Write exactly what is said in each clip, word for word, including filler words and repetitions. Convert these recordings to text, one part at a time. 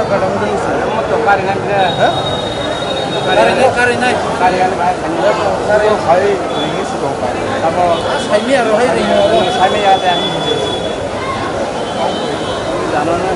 Karinai, karinai. Karinai, karinai. Karinai, hai, ringi si dong, karinai. Abo. Saimi aro hai ringo. Saimi ya, ya. Jano na.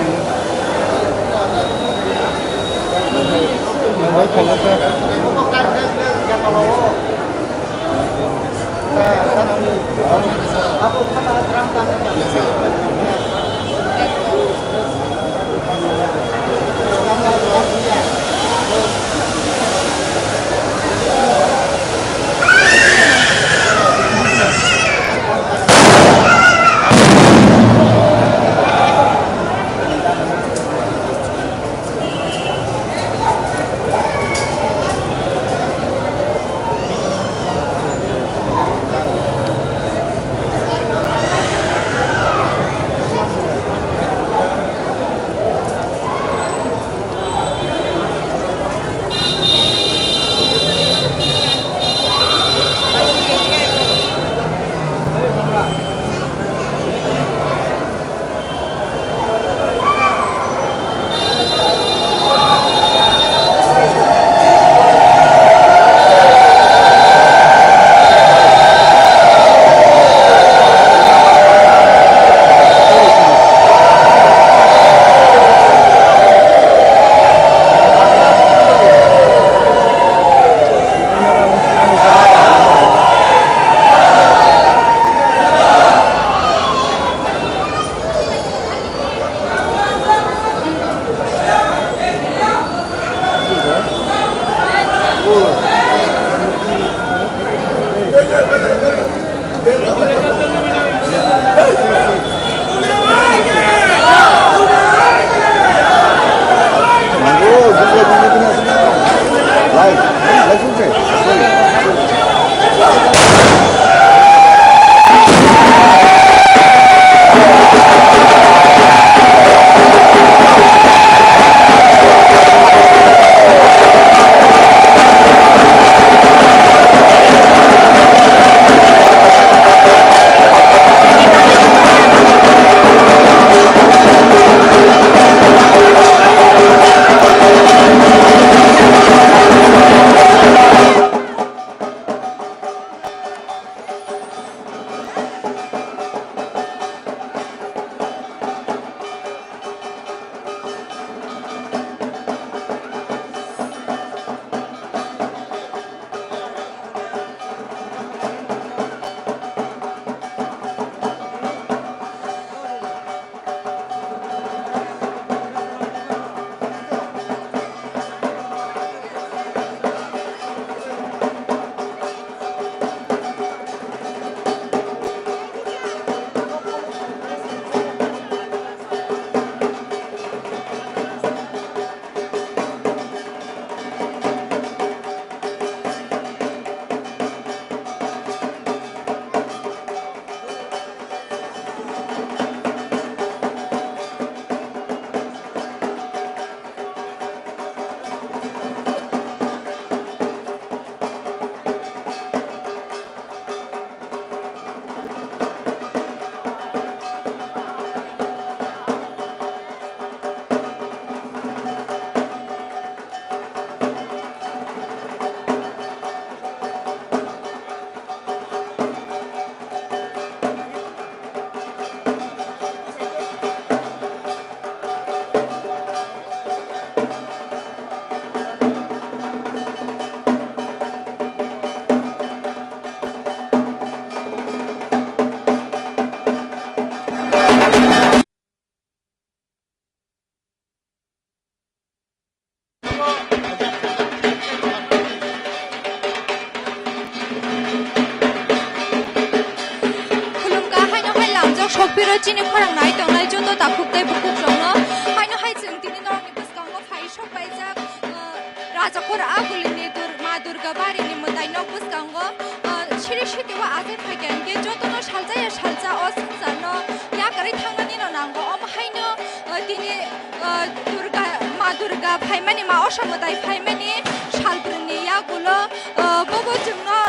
Khulumkha, haino hai lamjak sokphiro chini khorang nai tongnai joto takhuk tei bukhuk rokno. Haino hai chwng tini norokni bwskango phai sok paijak, uh, Rajakhor Agulini Dur-, Ma Durga barini mwtai nok bwskango, uh, siri sitio achai phaikha hinkhe jotono salsa ya salsa o swngcharno yakarwi thangnani no nango. Omo haino, uh, tini, uh, Durga, Ma Durga phaimani, Ma Osa mwtai phaimani salbrwngni yagulo, uh, bobo chwngno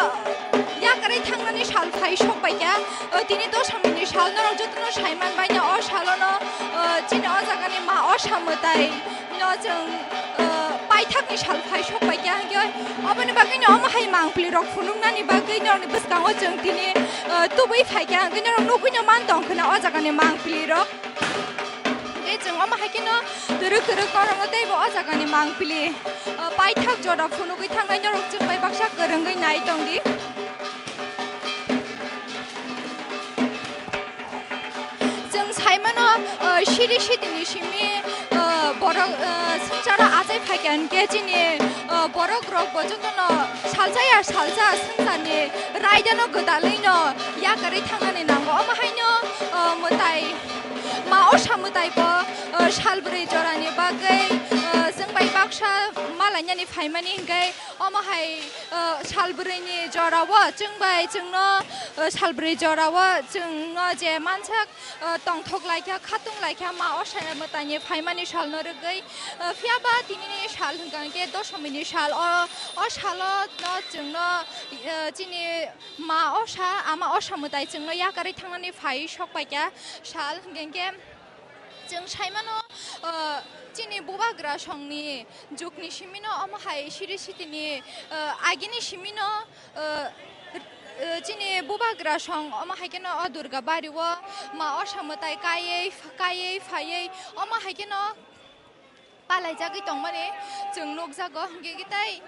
yakarwi thangnani sal phai sok paikha. Uh, tini dosamini sal norok jotono saiman baino o salono, uh, chini o O jagani ma osa mwtai no chwng, uh, paithakni sal phai sok pai kha, hwnkhe oboni bagwino omo hai mangpili rok phunuknani bagwi norokni bwskango chwng tini, uh, tubui phai kha, hwnkhe norok nugwino man tong khwna o jagani mangpili rok. Hwnkhe chwng omo hai kheno twrwk twrwk norokno teibo o jagani mangpili, uh, paithak jora phunugwi thangnai norok chwng bai baksa kwrwngwi nai tongdi. Chwng sai mano, uh, siri sitini simi, uh, borok, uh, swngcharo achai phai kha hwnkhe chini, uh, borok rok bo jotono salsa ya salsa swngcharni raidano gwdalwino yakarwi thangnani nango. Omo haino, uh, mwtai, ma osa mwtai bo, uh, salbrwi jorani bagwi, uh, chwng bai baksa ma lainani phaimani hwnkhe omo hai, uh, salbrwini jorao chwng bai chwngno, uh, salbrwi jorao chwngno je mansak, uh, tongthok laikha, khatung laikha, ma osa mwtaini phaimani salno rwgwi, uh, phiya ba tinini sal hwnkha hwnkhe dosomini sal. O, o salo no chwngno, uh, chini ma osa, ama osa mwtai chwngno yakarwi thangnani phai sok paikha sal hwnkhe hwnkhe chwng sai mano, uh, chini bubagra songni jukni simino omo hai siri sitini, uh, agini simino, uh, uh, chini bubagra song omo hai kheno o Durga bari o ma osa mwtai kaiwi, kaiwi phaiwi omo hai kheno palaijagwi tongmani chwng nukjago. Hwnkhe khe tai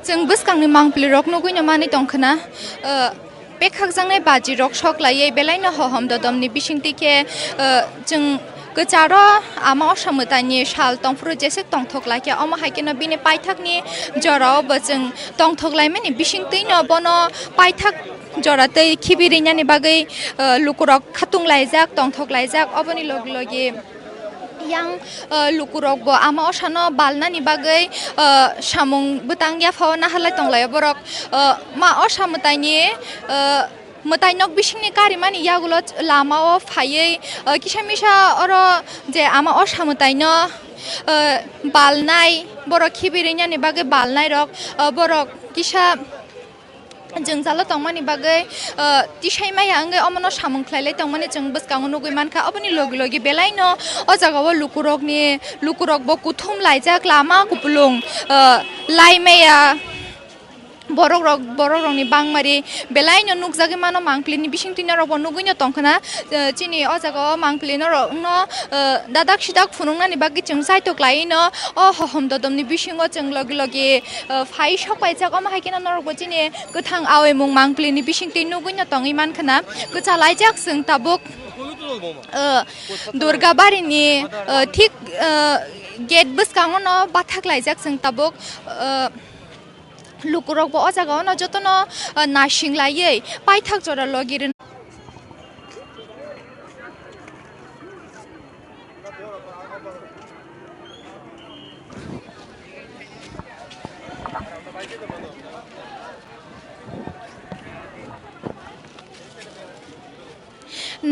Chwng bwskangni mangpili rok nugwi no manwi tongkhwna, uh, pekhakjaknai baji rok sok laiwi belaino hohom dodomni bisingtwi khe, uh, chwng kwcharo ama osa mwtaini sal tongphuru jeswk tongthok laikha, omo hai kheno bini paithakni jorao bo chwng tongthok laimani bisingtwi no bono paithak jora tei khibi rinani bagwi, uh, lukurok khatung laijak, tongthok laijak, oboni logi logi yang, uh, lukurok bo ama osano balnani bagwi, uh, samung bwtang yaphao naharlai tonglaio borok, uh, ma osa mwtaini, uh, mwtai nok bisingni karimani yagulo ch-, lamao phaiwi, uh, kisa misa oro je ama osa mwtaino, uh, balnai, borok khibi rinani bagwi balnairok, uh, borok kisa jwngjalo tongmani bagwi, uh, tisai maya wngwi omono samung khlailai tongmani chwng bwskango nugwi mankha. Oboni logi logi belaino o jagao lukurokni, lukurokbo kuthum laijak, lama kupulung, uh, lai maya. Borok rok, borok rokni bangmari belaino nukjagwi mano, mangpilini bisingtwi norokbo nugwino tongkhwna. Eh, chini o jaga o mangpili norokno, eh, dadak sidak phunuknani bagwi chwng chaitok laino o hohom dodomni bisingo chwng logi logi, eh, phai sok paijak. Omo hai kheno norokbo chini kwthang aoimung mangpilini bisingtwi nugwino tongwi mankhwna. Kwchalaijak chwng tabuk, eh, Durga barini, eh, thik, eh, gate bwskango no bathak laijak chwng tabuk, eh, Lukurokbo o jaga o no jotono, ah, naising laiwi paithak jora logi rwna.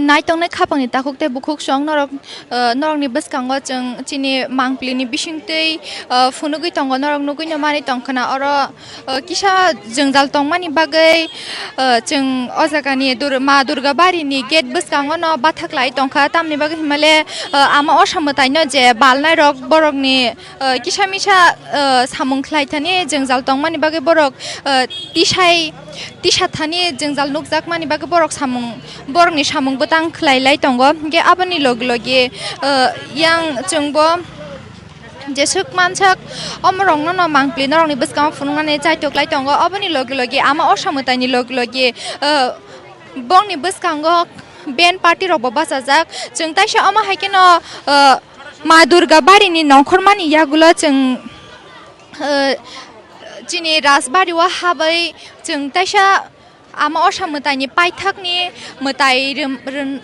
Naitongnai khapangni takhuk tei bukhuk song norok, eh, norokni bwskango chwng chini mangpili ni bisingtwi, eh, phunugwi tongo, norok nugwi no manwi tongkhwna oro, eh, kisa jwngjal tongmani bagwi, eh, chwng o jagani Dur-, Ma Durga barini gate bwskango no bathak lai tongkha, tamni bagwi hinmale, eh, ama osa mwtaino je balnai rok borokni, eh, kisa misa, eh, samung khlai thani jwngjal tongmani bagwi borok, eh, tisai tisa thani jwngjal nukjakmani bagwi borok samung, borokni samung bwtang khlai lai tongo. Hwnkhe aboni logi logi, eh, yang chwngbo jeswk mansak omorokno no mangpili norokni bwskango phunuknani chaitok lai tongo. Oboni logi logi ama osa mwtaini logi logi, eh, bongni bwskango band party rokbo bachajak. Chwng taisa omo hai kheno, eh, Ma Durga barini nongkhormani yagulo chwng, eh, chini Rajbari o habai chwng taisa ama osa mwtaini paithakni mwtai rwm-, rwm-,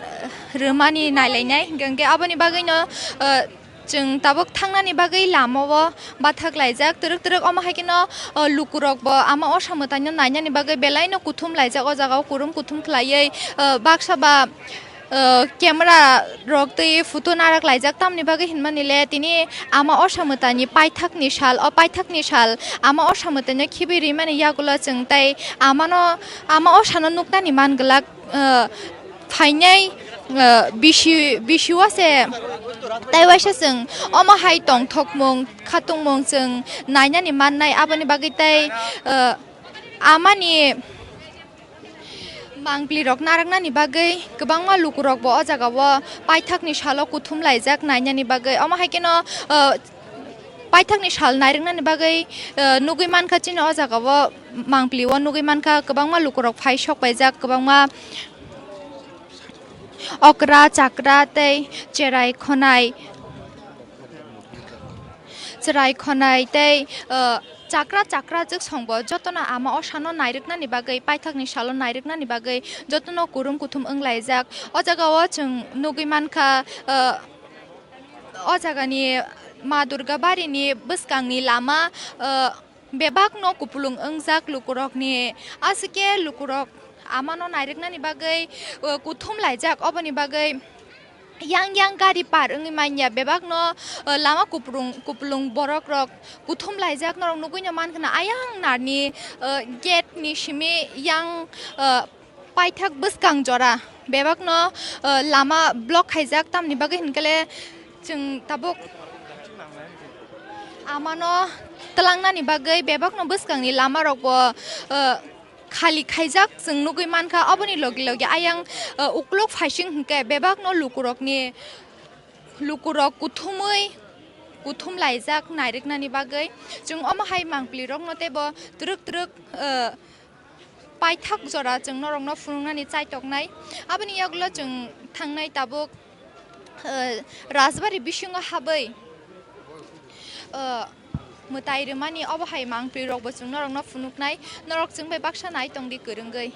rwmani nailainai. Hwnkhe aboni bagwino, eh, chwng tabuk thangnani bagwi lamao bathak laijak. Twrwk twrwk omo hai kheno, eh, lukurokbo ama osa mwtaino nainani bagwi belaino kuthum laijak. O jagao kurum kuthum khlaiwi, eh, baksa ba, eh, camera rok twi photo narak laijak, tamni bagwi hinmani le tini ama osa mwtaini paithakni sal, o paithakni sal ama osa mwtaino khibi rimani yagulo chwng tei amano, ama osano nuknani man glak, eh, phainai, eh, bisi, bisi o se tei waisa chwng omo hai tongthokmung khatungmung chwng nainani mannai, aboni bagwi tei, eh, amani mangpili rok narwknani bagwi kwbangma lukurokbo o jagao paithakni salo kuthum laijak nainani bagwi. Omo hai kheno, uh, paithakni sal nairwknani bagwi, uh, nugwi mankha chini o jagao mangpili o nugwi mankha kwbangma lukurok phai sok paijak, kwbangma okra chakra tei cherai khonai, cherai khonai tei, uh, chakra chakra chwksongbo jotono ama osano nairwknani bagwi, paithakni salo nairwknani bagwi jotono kurum kuthum wnglaijak. O jagao chwng nugwi mankha, uh, o jagani Ma Durga barini bwskangni lama, uh, bebakno kupulung wngjak lukurokni. Aswkhe lukurok amano nairwknani bagwi, uh, kuthum laijak, oboni bagwi yang yang gari par wngwi manya bebakno, uh, lama kupulung, kupulung borokrok kuthum laijak. Norok nugwino mankha na ayang narni, uh, gate ni simi yang, uh, paithak bwskang jora bebakno, uh, lama block khaijak, tamni bagwi hinkhe le chwng tabuk amano twlangnani bagwi bebakno bwskangni lamarokbo, uh, khali khaijak chwng nugwi mankha. Oboni logi logi ayang, uh, uklok phaising hinkhe bebakno lukurokni, lukurok kuthumwi kuthum laijak nairwknani bagwi. Chwng omo hai mangpili rokno teibo twrwk twrwk, uh, paithak jora chwng norokno phunuknani chaitoknai. Aboni yagulo chwng thangnai tabuk, eh, Rajbari bisingo habwi, eh, mwtai rwmani obo hai mangpili rokbo chwng norokno phunuknai. Norok chwng bai baksa nai tongdi kwrwngwi.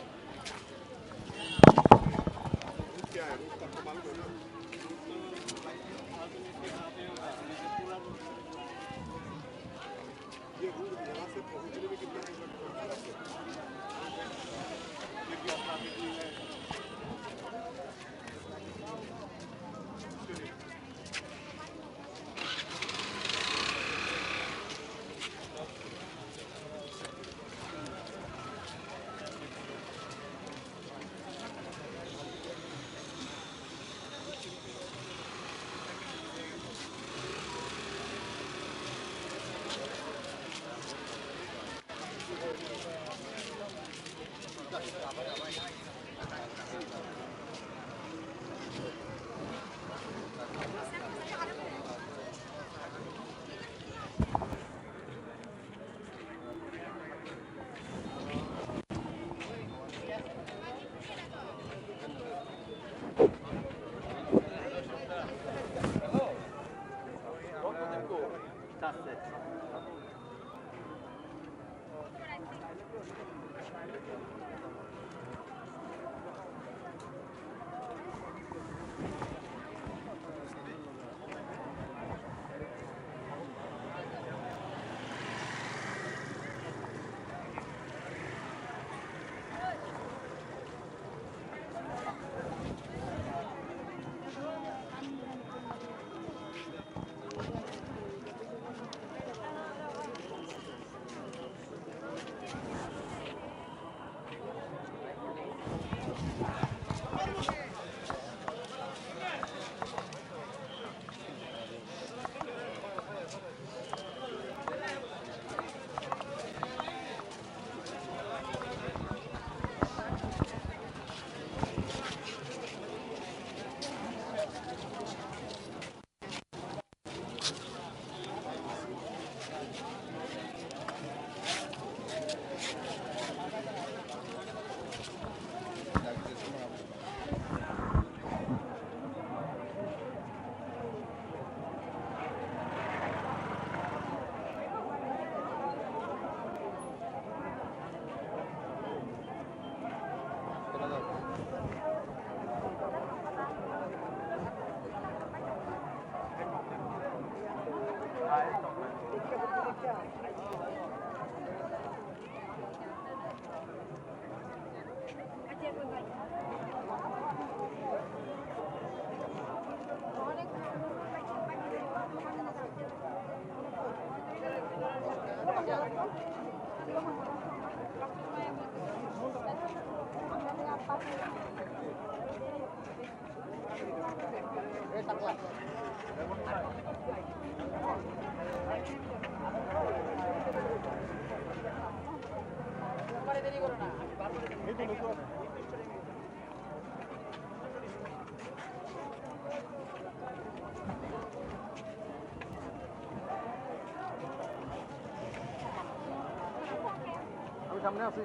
আমি সামনে আছি।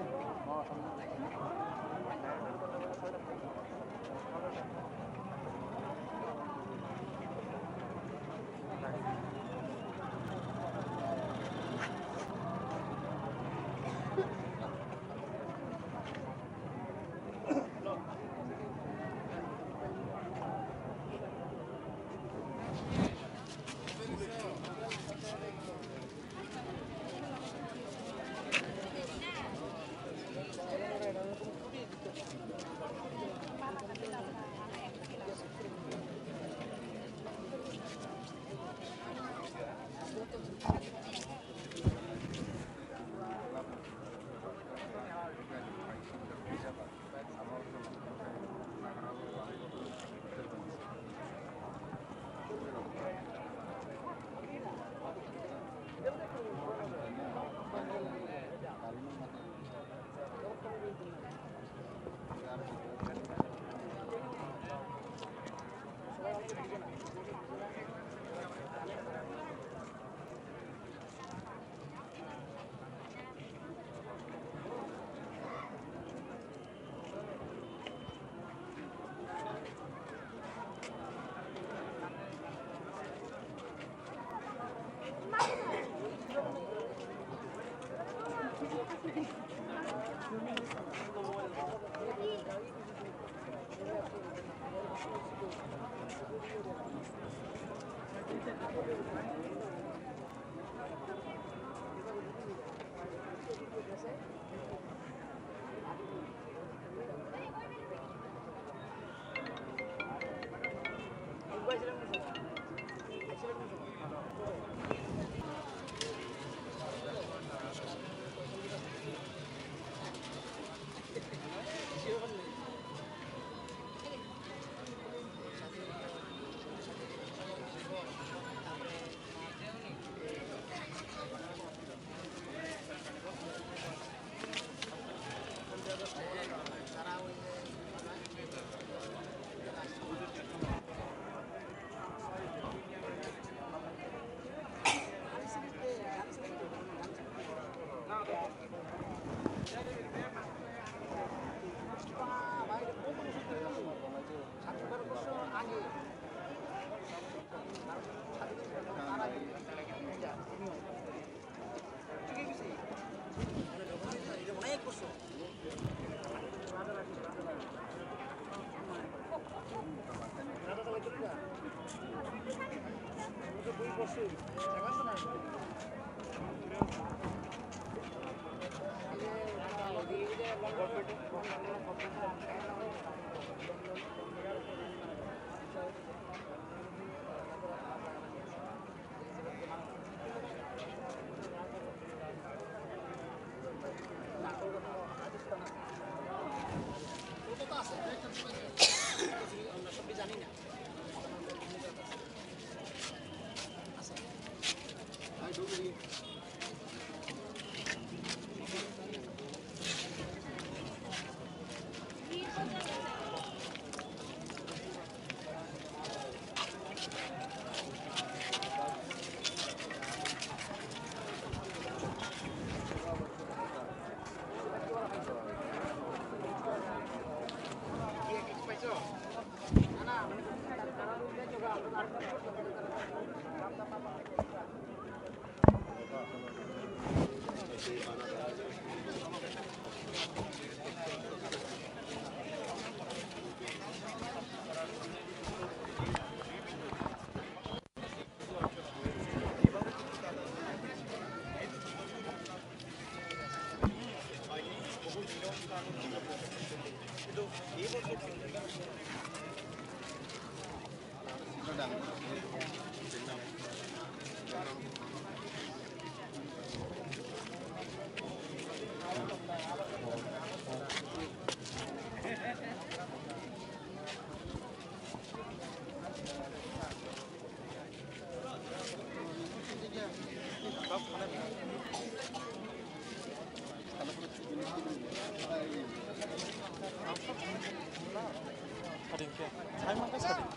Sading khe, sai mangkha sading.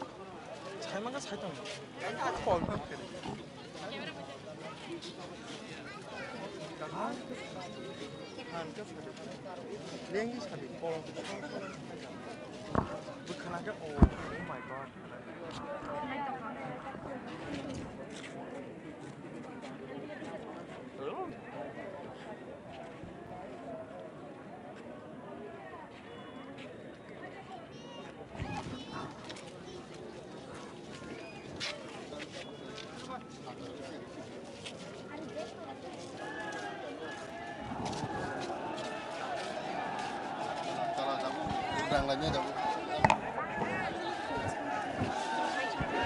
Sai mangkha sai tong. Kol khe. Ha? Han khe sading. Lengwi sading, kol. Bwkhana khe, oh, oh my God.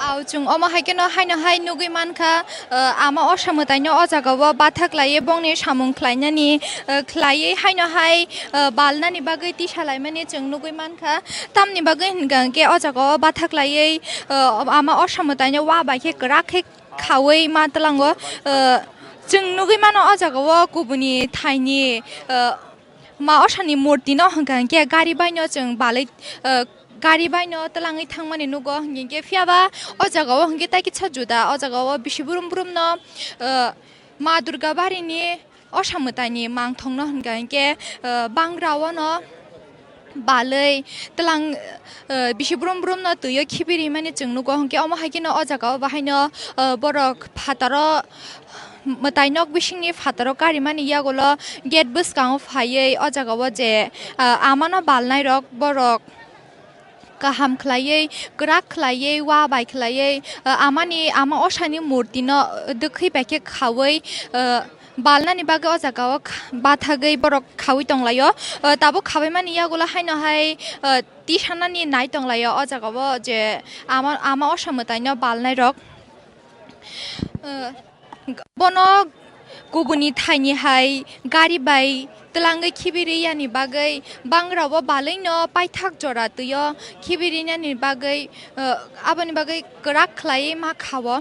Aw, chwng omo hai kheno haino hai nugwi mankha, uh, ama osa mwtaino o jagao bathak laiwi bongni samung khlainani, uh, khlaiwi haino hai, uh, balnani bagwi tisa laimani chwng nugwi mankha. Tamni bagwi hwnkha hwnkhe o jagao bathak laiwi, uh, ama osa mwtaino wa bai khe kwrak khe khaui ma twlango, uh, chwng nugwi mano o jagao kubuni thaini, uh, ma osani murtino hwnkha hwnkhe gari baino chwng balwi, uh, gari baino twlangwi thangmani nugo, hwnkhe phiyaba o jagao hwnkhe tai kisa juda, o jagao bisi brum brumno, uh, ma Durga barini osa mwtaini mangthongno hwnkha hwnkhe, uh, bangra ono balwi twlang, uh, bisi brum brumno twio khibirimani chwng nugo, hwnkhe omo hai kheno o jagao bahaino, uh, borok phataro mwtai nok bisingni phataro karimani yagulo gate bwskango phaiwi o jagao je, uh, amano balnairok borok kaham khlaiwi, kwrak khlaiwi, wa bai khlaiwi, uh, amani, ama osani murtino, uh, dwkhwi bai khe khaui, uh, balnani bagwi o jagao kh-, bathagwi borok khaui tonglaio. Uh, tabuk khabaimani yagulo haino hai, uh, tisanani nai tonglaio o jagao je ama, ama osa mwtaino balnairok. Uh, Bono kubuni thaini hai gari bai twlangwi khibiri yani bagwi bangrao balwino paithak jora twio khibiri nani bagwi, uh, aboni bagwi kwrak khlaiwi ma khao.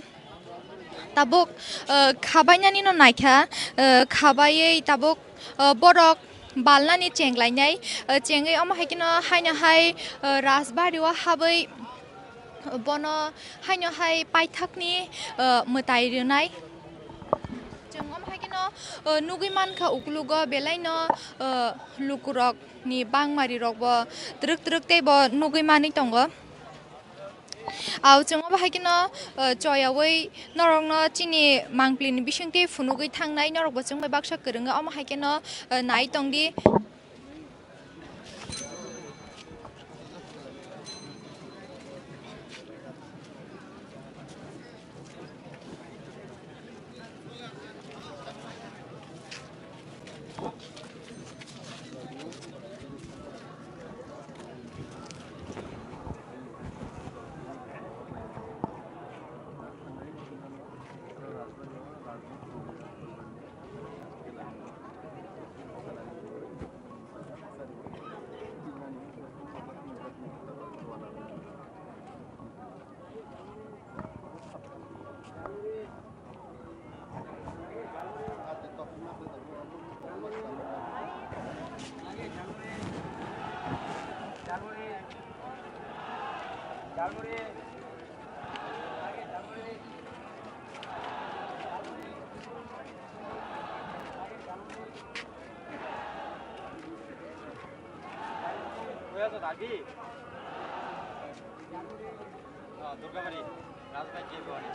Tabuk, uh, khabainani no naikha, uh, khabaiwi tabuk, uh, borok balnani chenglainai, uh, chengwi omo hai kheno haino hai, uh, Rajbari o habwi bono haino hai paithakni, uh, mwtai rwnai. Chwng omo hai kheno, uh, nugwi mankha ukulugo belaino, uh, lukurokni bangmari rokbo twrwk twrwk teibo nugwi manwi tongo. Au chwng obo hai kheno, uh, choyaui norokno chini mangpili ni bisingtwi phunugwi thangnai, norokbo chwng bai baksa kwrwngwi omo hai kheno, uh, nai tongdi. Durgabari, Rajbari, Jibari.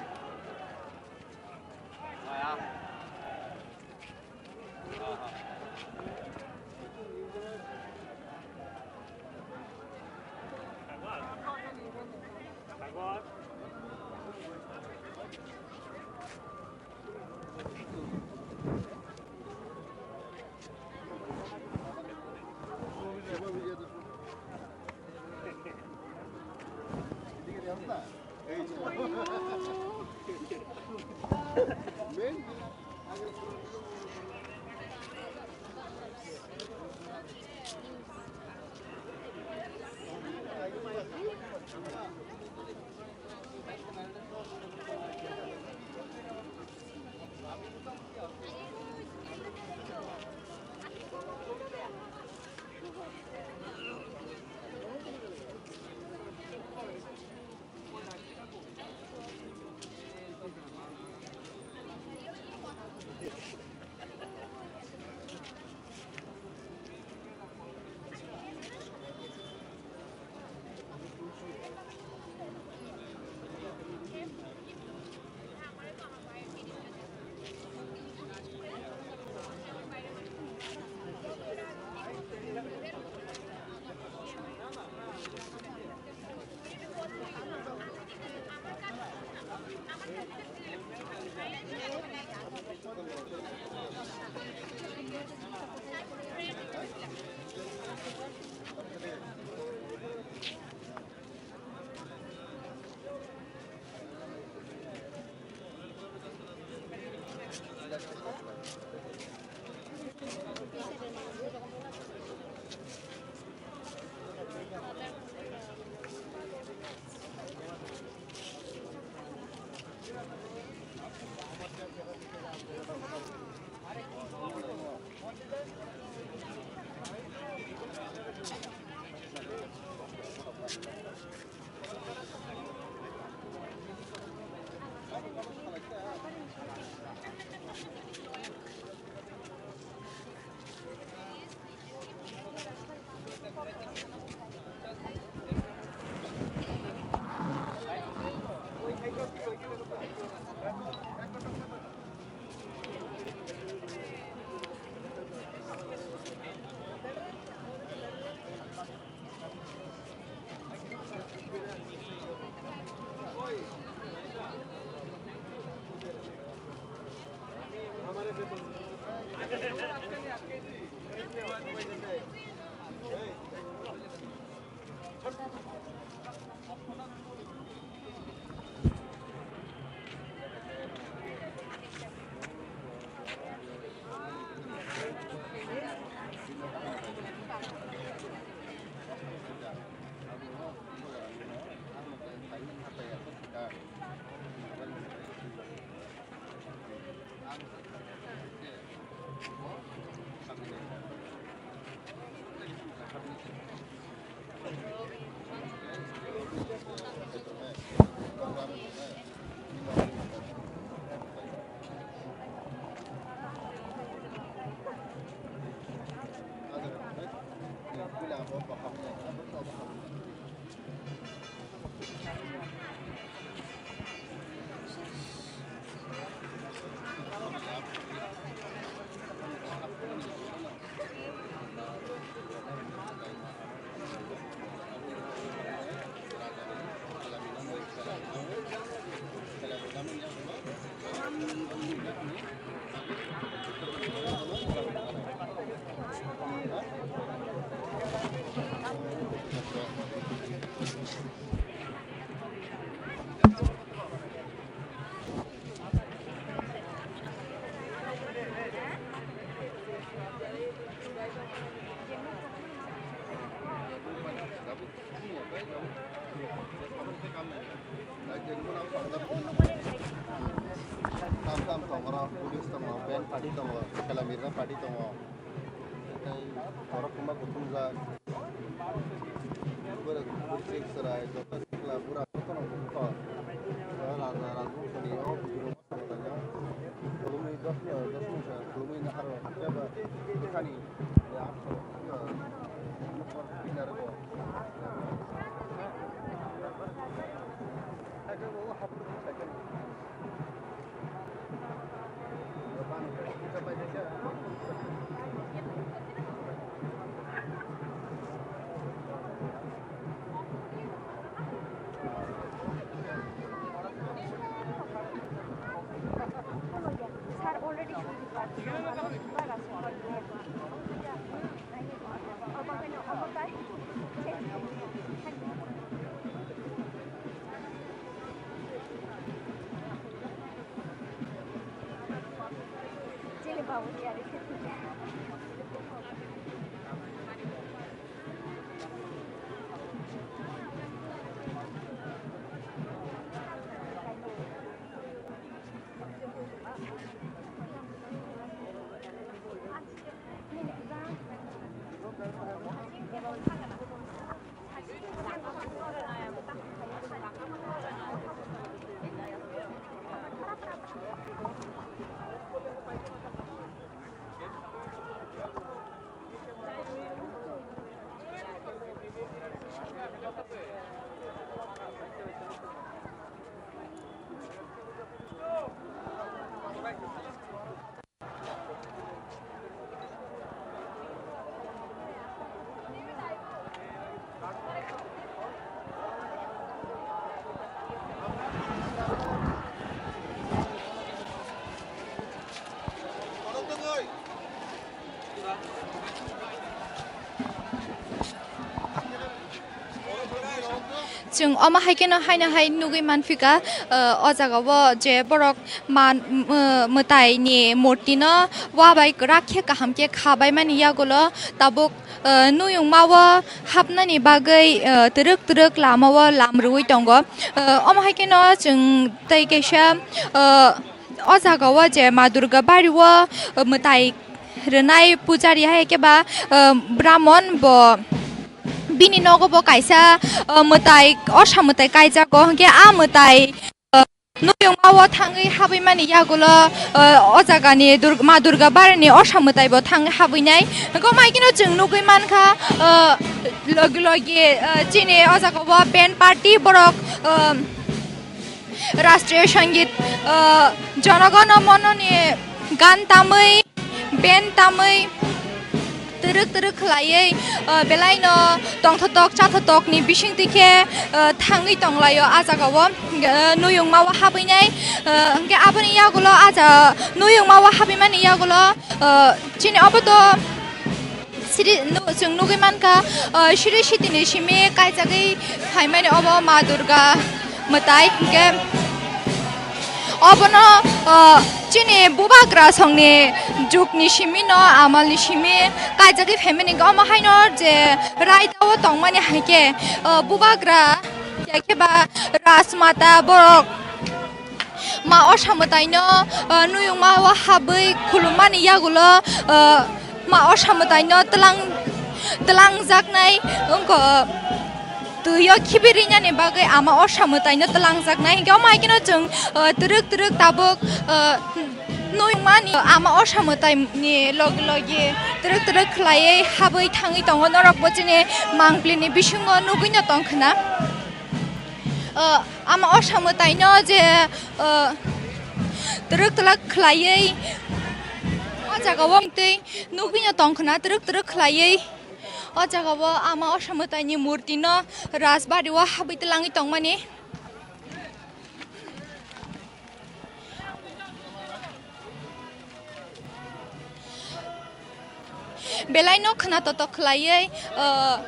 Tam tam tongo, police tongo, band party tongo, khela mirna party tongo. Tei borok kwma kuthumjak. Borok buchik chwrai, joto sikla, bura, jotono bukhuk. Raja, rajbongso ni o bujuro. Khulumwi dos, dos mungsa khulumwi nahar o, jeba bwkhani, ya, nokbar pilar o. Chwng omo hai kheno haino hai nugwi manphika, ah, o jaga o je borok man, mw-, mwtai ni murti no wa bai kwrak khe kaham khe khabai mani yagulo tabuk, ah, nuyungma o hapnani bagwi, ah, twrwk twrwk lama o lam rwui tongo. Ah, omo hai kheno chwng tei kaisa, ah, o jaga o je Ma Durga bari o, ah, mwtai rwnai pujari hai khe ba, ah, bramon bo bini nogo bo kaisa, ah, mwtai, orsa mwtai kaijago, hwnkhe a mwtai, ah, nuyungma o thangwi habwi mani yagulo, ah, o jagani Dur-, Ma Durga barini orsa mwtai bo thangwi habwinai. Hwnkhe omo hai kheno chwng nugwi mankha, ah, logi logi, ah, chini o jaga o band party borok, ah, Rashtriya Sangeet, ah, Jana Gana Mana ni gan tamwi, band tamwi, twrwk twrwk khwlaiwi, ah, belai no tongthotok chathotok ni bisingtwi khe, ah, thangwi tonglaio a jaga o, ah, nuyungma o habwinai, ah, hwnkhe aboni yagulo a ja-, nuyungma o habwimani yagulo, ah, chini obo to Siri, nu-, chwng nugwi mankha, ah, Siri Sitini simi kaijagwi phaimani obo Ma Durga mwtai, hwnkhe obono, ah, chini bubagra songni jukni simi no, amalni simi kaijagwi phaimani, hwnkhe omo haino je raida o tongmani hai khe, ah, bubagra ya khe ba Rajmata borok Ma orsa mwtaino, ah, nuyungma o habwi khulummani yagulo, ah, ma orsa mwtaino twlang, twlangjaknai wngkha, ah, twio khibirinani bagwi ama orsa mwtaino twlangjaknai. Hinkhe omo hai kheno chwng, ah, twrwk twrwk tabuk, ah, nuyungmani ama orsa mwtaini logi logi twrwk twrwk khwlaiwi habwi thangwi tongo. Norokbo chini mangpilini bisingo nugwino tongkhwna. Ah, ama orsa mwtaino je, ah, twrwk twlak khwlaiwi o jaga o tei nugwino tongkhwna twrwk twrwk khwlaiwi o jaga o ama orsa mwtaini murti no rajbari o habwi twlangwi tongmani. Belai no khwna totok khwlaiwi, ah,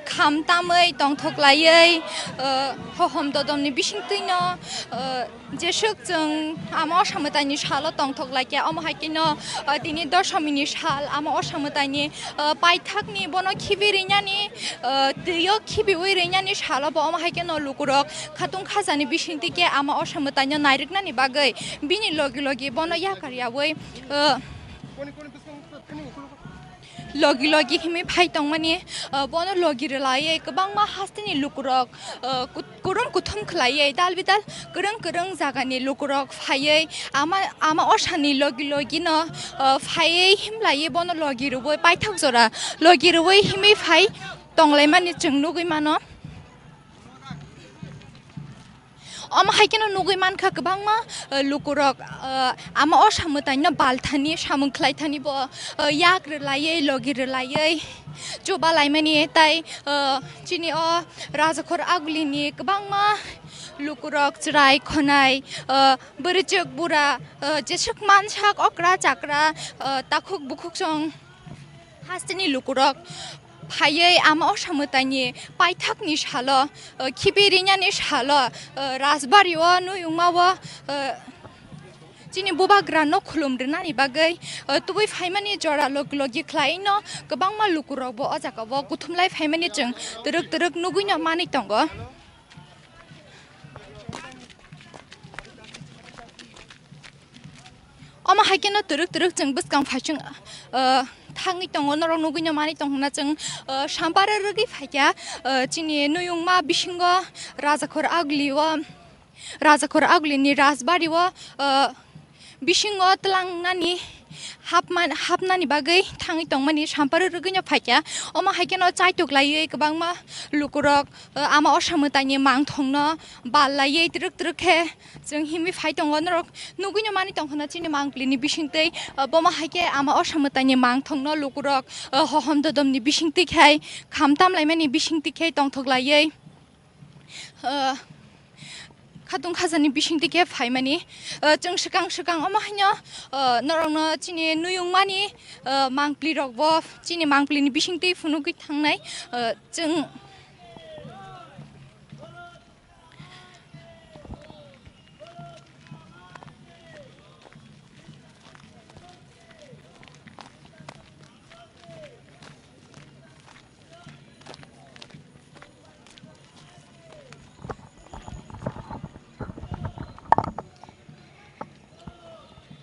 kham tamwi tongthok laiwi, ah, hohom dodomni bisingtwi no, ah, jeswk chwng ama orsa mwtaini salo tongthok laikha, omo hai kheno, ah, tini dosomini sal ama orsa mwtaini, ah, paithakni bono khibi rinani, ah, twio khibiwi rinani salo bo omo hai kheno lukurok khatung khajani bisingtwi khe ama orsa mwtaino nairwknani bagwi bini logi logi bono yakar yawi, ah, logi logi himwi phai tongmani, ah, bono logi rwlaiwi kwbangma hasteni lukurok, ah, kut-, kurum kuthum khwlaiwi dal bidal kwrwng kwrwng jagani lukurok phaiwi ama, ama orsani logi logi no, ah, phaiwi himlaiwi bono logi rwui paithak jora logi rwui himwi phai tonglaimani chwng nugwi mano. Omo hai kheno nugwi mankha kwbangma, eh, lukurok, eh, ama orsa mwtaino balthani samung khlaithani bo, eh, yak rwlaiwi, logi rwlaiwi chuba laimani, tai, eh, chini o Rajakhor Agulini kwbangma lukurok chwrai khonai, eh, bwrwichwk bura, eh, jeswk mansak okra chakra, eh, takhuk bukhuk chwng hasteni lukurok phaiwi ama orsa mwtaini paithakni salo, eh, khibi rinani salo, eh, rajbari o nuyungma o, eh, Chini bubagrano khulum rwnani bagwi, uh, tubui phaimani jora log-, logi khlaino kwbangma lukurokbo o jagao kuthumlai phaimani chwng twrwk twrwk nugwino manwi tongo. Omo hai kheno twrwk twrwk chwng bwskang phai chwng, uh, thangwi tongo, norok nugwino manwi tong hwnna chwng, uh, sampara rwgwi phaikha, uh, chini nuyungma bisingo Rajakhor Aguli o. Rajakhor Agulini Rajbari o, uh, bisingo twlangnani hapma-, hapnani bagwi thangwi tongmani samparo rwgwino phaikha. Omo hai kheno chaitok laiwi kwbangma lukurok, uh, ama osa mwtaini mangthongno bal laiwi twrwk twrwk khe chwng himwi phai tongo. Norok nugwino manwi tong khna chini mangpilini bisingtwi, uh, bomo hai khe ama osa mwtaini mangthongno lukurok, uh, hohom dodomni bisingtwi khai kham tam laimani bisingtwi khai tongthok laiwi. Uh, khatung khajani bisingtwi khe phaimani, uh, chwng swkang swkang omo haino, uh, norokno chini nuyungmani, uh, mangpli rokbo chini mangplini bisingtwi phunugwi thangnai, uh, chwng.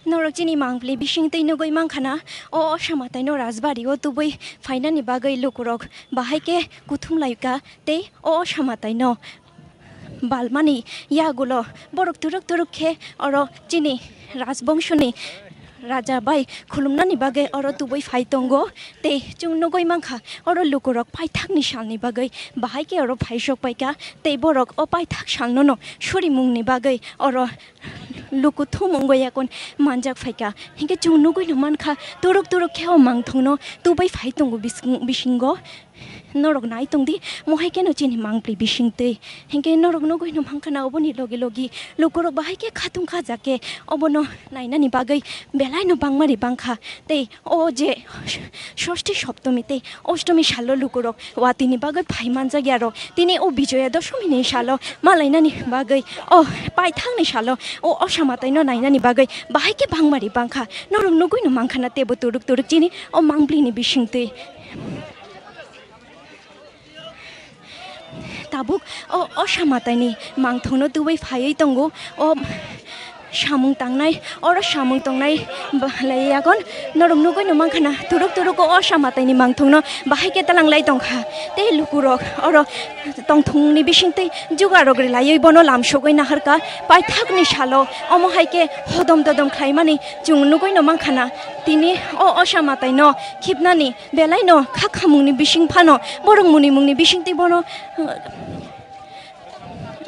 Norok chini mangpli bisingtwi nugwi mankha na, o osa mwtaino Rajbari o tubui phainani bagwi lukurok bahai khe kuthum laika tei o osa mwtaino balmani yagulo borok turuk turuk khe oro chini rajbongshoni raja bai khulumnani bagwi oro tubui phai tongo. Tei chwng nugwi mankha oro lukurok paithakni salni bagwi bahai khe oro phaisok paikha tei borok o paithak salnono surimungni bagwi oro luku thumung bai yakon manjak phaikha. Hinkhe chwng nugwino mankha turuk turuk khe o mangthongno tubui phai tongo bising-, bisingo. Norok nai tongdi, mohai kheno chini mangpli bisingtwi. Hinkhe norok nugwino mankha na oboni logi logi lukurok bahai khe khatung khajak khe obono nainani bagwi belaino bangmani bangkha. Tei o je Sosti Soptomi tei Ostomi salo lukurok watini bagwi phai manjak yarok. Tini o Bijoya Dosomini salo malainani bagwi, o paithakni salo o osa mwtaino nainani bagwi bahai khe bangmari bangkha. Norok nugwino mankha na teibo turuk turuk chini o mangplini bisingtwi. Tabuk o osa mwtaini mangthongno tubui phaiwi tongo. O samung tangnai, oro samung tongnai ba-, lai yagon norok nugwino mankha na turuk turuk o osa mwtaini mangthongno bahai khe talang lai tongkha. Tei lukurok oro tongthokni bisingtwi jugarok rwlaiwi bono lamsogwi naharkha. Paithakni salo omo hai khe hodom dodom khlaimani chwng nugwino mankha na. Tini o osa mwtaino khibnani belaino kha khamungni bising phano borok munimungni bisingtwi bono,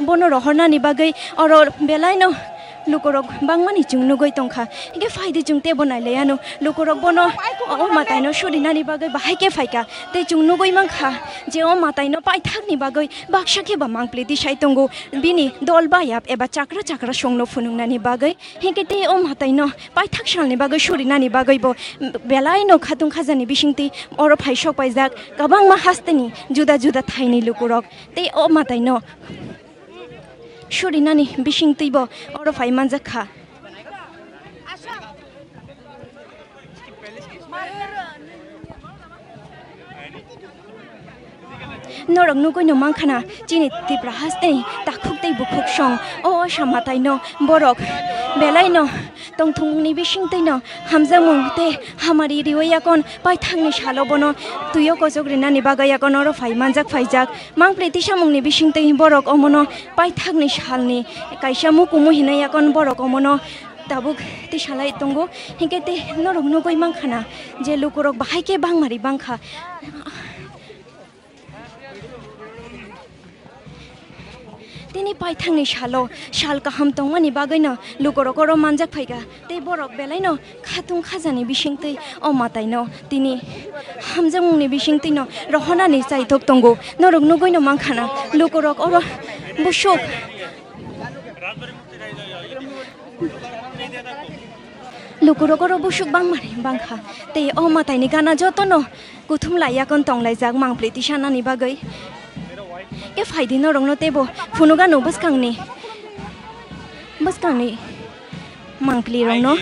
bono rohornani bagwi oro belaino lukurok bangmani chwng nugwi tongkha. Hinkhe phaidi chwng teibo nailaiyano lukurok bono o mwtaino surinani bagwi bahai khe phaikha. Tei chwng nugwi mankha je o mwtaino paithakni bagwi baksa khe ba mangpli tisai tongo bini dol bayap eba chakra chakra songno phunuknani bagwi. Hinkhe tei o mwtaino paithak salni bagwi surinani bagwibo belaino khatung khajani bisingtwi oro phaisok paijak kwbangma hasteni juda juda thaini lukurok tei o mwtaino surinani bisingtwibo oro phai manjak kha. Norok nugwino mankha na chini Tripura hasteni takhuk tei bukhuk song o osa mwtaino borok belaino tongthokmungni bisingtwino hamjakmung tei hamari riwi yakon paithakni salo bono twio kochok rinani bagwi yakon oro phai manjak phaijak. Mangpli tisamungni bisingtwi borok omono paithakni salni kaisa mukumu hinwi yakon borok omono tabuk tisalai tongo. Hinkhe tei norok nugwi mankha na je lukurok bahai khe bangmari bangkha. Tini paithakni salo sal kaham tongmani bagwino lukurok oro manjak phaikha. Tei borok belaino khatung khajani bisingtwi o mwtaino tini hamjakmungni bisingtwino rohornani chaithok tongo. Norok nugwino mankha na lukurok oro busuk. Lukurok oro busuk bangmani bangkha. Tei o mwtaini gana jotono kuthum lai yakon tonglaijak mangpli tisanani bagwi. Khe phaidi norokno teibo phunukgano bwskangni, bwskangni mangpli rokno.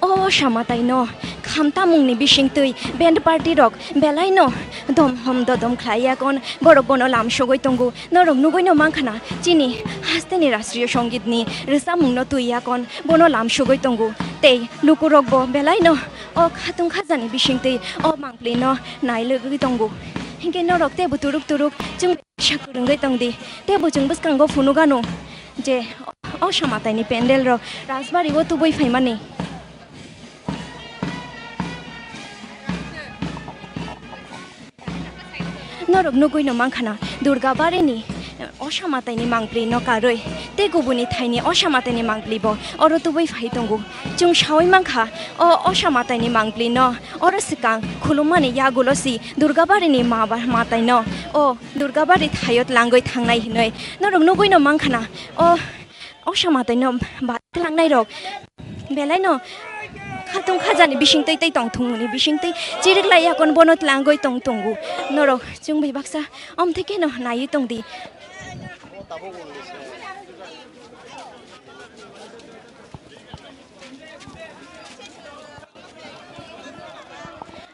O Osa Matai no khamtamung ni bisingtwi band party rok belai no dom hom dodom khlai yakon, borok bono lam sogwi tongo. Norok nugwi no mankha na, chini haste ni rashtriyo songit ni rwchapmung no twi yakon bono lam sogwi tongo. Tei lukurok bo belai no o khatung khaja ni bisingtwi o mangpli no nai lwgwi tongo. Hinkhe norok tei bo turuk turuk chwng Sa kwrwngwi tong di. Tei bo chwng bwskango phunuk anw je o Osa Matai ni pandal rok Rajbari o tubui phaimani. Norok nugwi no mankha na Durga Bari ni Osa Matai ni mangpli no karwi tei kubuni thai ni Osa Matai ni mangpli bo oro tubui phai tongo. Chwng saui mankha o Osa Matai ni mangpli no oro swkang khulumani yagulo si Durga Bari ni ma ba-, matai no o Durgabari thaio tlangwi thangnai hinwi norok nugwi no mankha na. O, o Osa Matai no ba tlangnai rok belai no khatung khajani bisingtwi tei tongthung muni bisingtwi chirik lai yakon bono tlangwi tong tongo. Norok chwng bai baksa omtwi khe no naiwi tong di.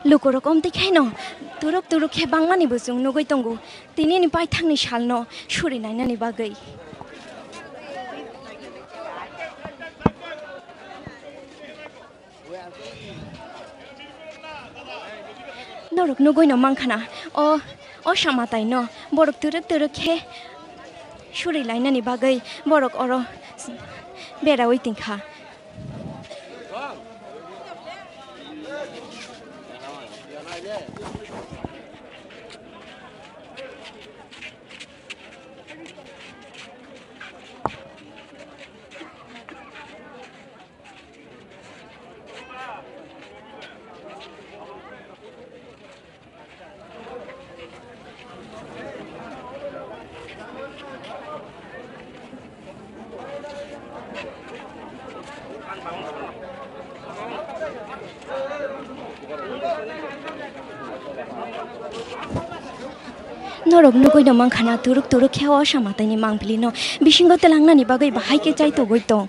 Lukurok omtwi khaino turuk turuk khe bangmani bo chwng nugwi tongo. Tini ni paithakni salno suri nainani bagwi. Norok nugwi no mankha na, o, o Osa Matai no borok turuk turuk khe suri lainani bagwi borok oro beraui tingkha. Norok nugwi no mankha na turuk turuk khe o Osa Matai ni mangpili no bisingo twlangnani bagwi bahai khe chai togwi tong.